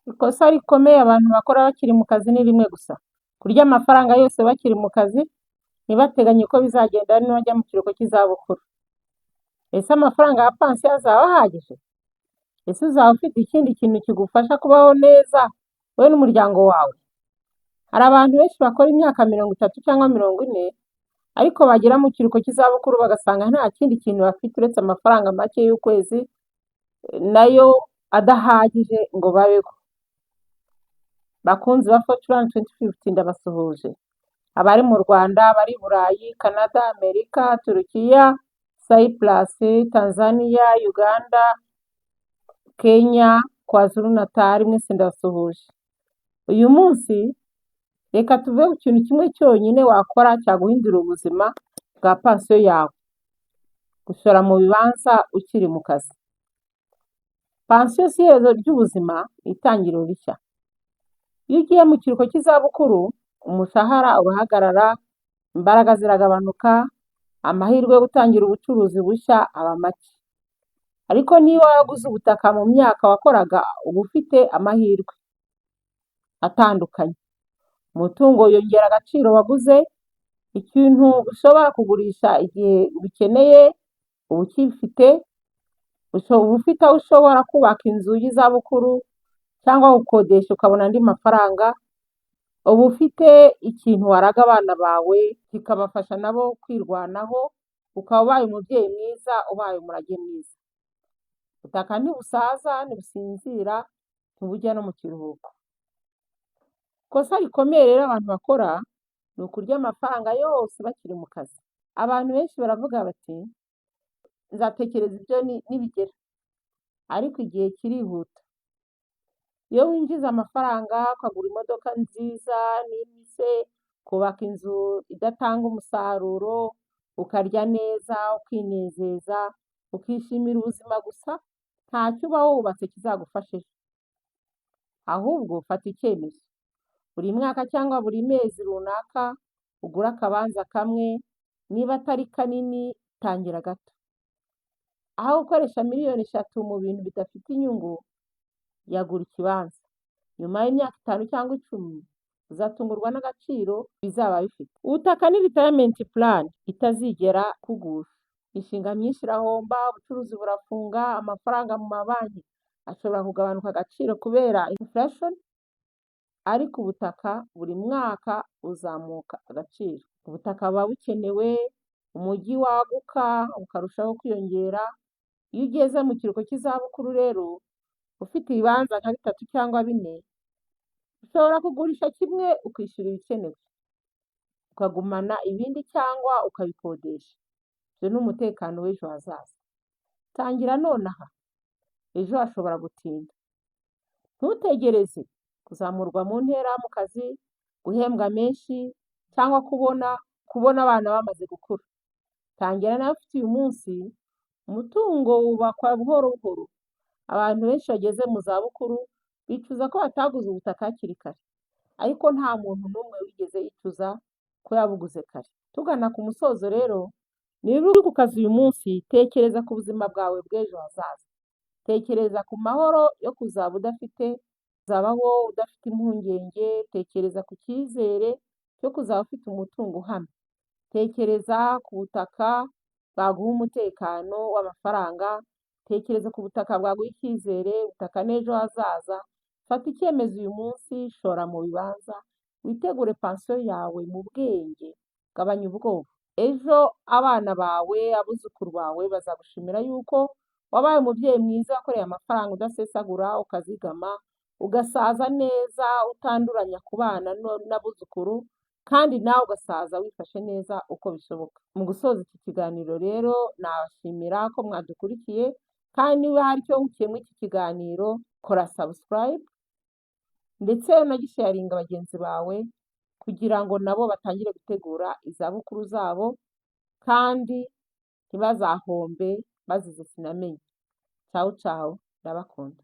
Ikosa rikomeye abantu bakora bakiri mu kazi ni rimwe gusa: kurya amafaranga yose bakiri mu kazi, ntibateganye uko bizagenda nibajya mu kiruhuko cy'izabukuru. Ese amafaranga ya pansiyo azaba ahagije? Ese uzaba ufite ikindi kintu kigufasha kubaho neza wowe n'umuryango wawe? Hari abantu benshi bakora imyaka 30 cyangwa 40, ariko bagera mu kiruhuko cy'izabukuru bagasanga nta kindi kintu bafite uretse amafaranga make y'ukwezi, nayo adahagije ngo babeho. Bakunzi ba Fortran 2050, ndabasuhuje. Abari mu Rwanda, abari i Burayi, Canada, Amerika, Turukiya, Cyprus, Tanzania, Uganda, Kenya, KwaZulu Natal, mwese ndabasuhuje. Uyu munsi reka tuve ku kintu kimwe cyonyine wakora cyaguhindurira ubuzima bwa pansiyo yawe: gushora mu bibanza ukiri mu kazi. Pansiyo si iherezo ry'ubuzima, ni itangiriro rishya. Iyo ugiye mu kiruhuko cy'izabukuru, umushahara urahagarara, imbaraga ziragabanuka, amahirwe yo gutangira ubucuruzi bushya aba make. Ariko niba waraguze ubutaka mu myaka wakoraga, uba ufite amahirwe atandukanye. Umutungo wiyongera agaciro waguze, ikintu ushobora kugurisha igihe ubikeneye uba ukifite, uba ufite aho ushobora kubaka inzu y'izabukuru cyangwa gukodesha ukabona andi mafaranga, uba ufite ikintu waraga abana bawe kikabafasha nabo kwirwanaho, ukaba ubaye umubyeyi mwiza, ubaye umurage mwiza. Ubutaka ntibusaza, ntibusinzira, ntibujya no mu kiruhuko. Ikosa rikomeye rero abantu bakora ni ukurya amafaranga yose bakiri mu kazi. Abantu benshi baravuga bati: "Nzatekereza ibyo nibigera", ariko igihe kirihuta. Iyo winjiza amafaranga ukagura imodoka nziza nini se, ukubaka inzu idatanga umusaruro, ukarya neza, ukinezeza, ukishimira ubuzima gusa, ntacyo uba wubatse kizagufasha ejo. Ahubwo fata icyemezo: buri mwaka cyangwa buri mezi runaka ugure akabanza kamwe, niba atari kanini tangira gato. Aho gukoresha miliyoni 3 mu bintu bidafite inyungu, yagura ikibanza. Nyuma y'imyaka 5 cyangwa 10 uzatungurwa n'agaciro bizaba bifite. Ubutaka ni retirement plan itazigera kugusha. Imishinga myinshi irahomba, ubucuruzi burafunga, amafaranga mu mabanki ashobora kugabanuka agaciro kubera inflation, ariko ubutaka buri mwaka buzamuka agaciro. Ubutaka buba bukenewe, umujyi waguka ukarushaho kwiyongera. Iyo ugeze mu kiruhuko cy'izabukuru rero, ufite ibibanza nka bitatu cyangwa bine, ushobora kugurisha kimwe ukishyura ibikenewe, ukagumana ibindi cyangwa ukabikodesha. Ibyo ni umutekano w'ejo hazaza. Tangira nonaha, ejo hashobora gutinda. Ntutegereze kuzamurwa mu ntera mu kazi, guhembwa menshi cyangwa kubona abana bamaze gukura. Tangira nawe ufite uyu munsi. Umutungo wubakwa buhoro buhoro. Abantu benshi bageze mu zabukuru bicuza ko bataguze ubutaka hakiri kare, ariko nta muntu n'umwe wigeze yicuza ko yabuguze kare. Tugana ku musozo rero, niba uri ku kazi uyu munsi, tekereza ku buzima bwawe bw'ejo hazaza. Tekereza ku mahoro yo kuzaba udafite, kuzabaho udafite impungenge, tekereza ku cyizere cyo kuzaba ufite umutungo uhamye. Tekereza ku butaka bwaguha umutekano w'amafaranga, tekereza ku butaka bwaguha icyizere, ubutaka n'ejo hazaza. Fata icyemezo uyu munsi, shora mu bibanza, witegure pansiyo yawe mu bwenge, gabanya ubwoba. Ejo abana bawe, abuzukuru bawe bazagushimira yuko wabaye umubyeyi mwiza, wakoreye amafaranga udasesagura, ukazigama, ugasaza neza utanduranya ku bana n'abuzukuru, kandi nawe ugasaza wifashe neza uko bishoboka. Mu gusoza iki kiganiro rero, nabashimira ko mwadukurikiye, kandi niba hari icyo wungukiye muri iki kiganiro, kora subscribe ndetse unagisharinga bagenzi bawe kugira ngo nabo batangire gutegura izabukuru zabo kandi ntibazahombe bazize sinamenye. Cawu cawu, ndabakunda.